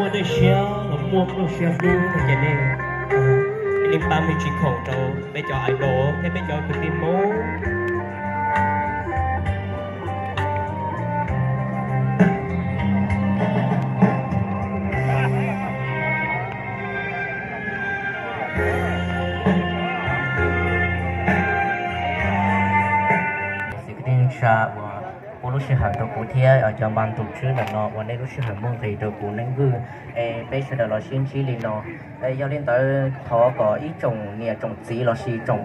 Muaj nej siab los muaj pluj siab hlub no ces nej, nej pab me ntsis khoom rau peb cov idol thiab peb cov kwv tij Hmoob. Xib kwv tij neej tsa uas pub lub sij hawm rau kuv thiab cov npa ntus tswb ntawm no ua nej lub sij hawm muaj nqis rau kuv Neej Vwj. Es peb sawv daws los sib ntsib li no. Yog li ntawd thov kom ib tsoom niam tsoom txiv lossis tsoom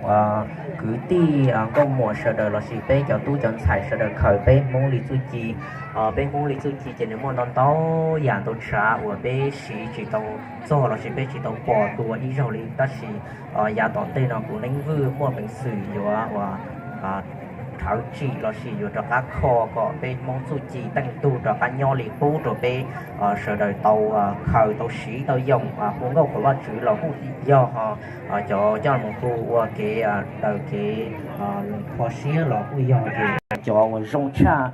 kwv tij nkauj muam sawv daws lossis peb cov tub cov ntxhais sawv daws khaws peb Hmoob li txuj ci. Peb Hmoob li txuj ci ces nws muaj ntau ntau yam ntau tsav uas peb siv tsis tau txog lossis peb tsis tau pom dua ib zaug li, tab sis yav tom ntej no kuv Neej Vwj muaj peev xwm yuav uas rhawv tsim lossis yuav rov qab kho kom peb Hmoob txuj ci teej tug rov qab nyob li qub rau peb sawv daws tau khaws tau siv tau yoom, hu nkauj qhuas Vajtswv los kuj yog, ho cov coj mus hu ua kev daws kev kho siab los kuj yog, ces cov uas zoo tshaj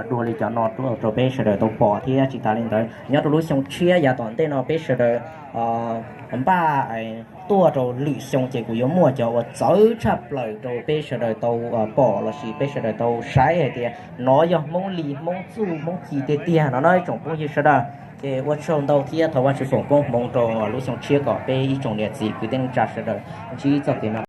dua li cov no rau peb sawv daws tau pom thiab. Tsis tas li ntawd nyob rau lub xyoo tshiab yav tom ntej no peb sawv daws npaj tuaj rau lwm xyoo ces kuv yuav muaj cov uas txawv tshaj plaws rau peb sawv daws tau pom lossis peb sawv daws tau saib hais tias nov yog Hmoob li Hmoob txuj Hmoob ci tiag tiag no no ib tsoom phooj ywg sawv daws. Ces ua tsaug ntau thiab thov Vajtswv foom koob hmoov rau lub xyoo tshiab kom peb ib tsoom niam txiv kwv tij neej tsa sawv daws ntsib txoj kev no.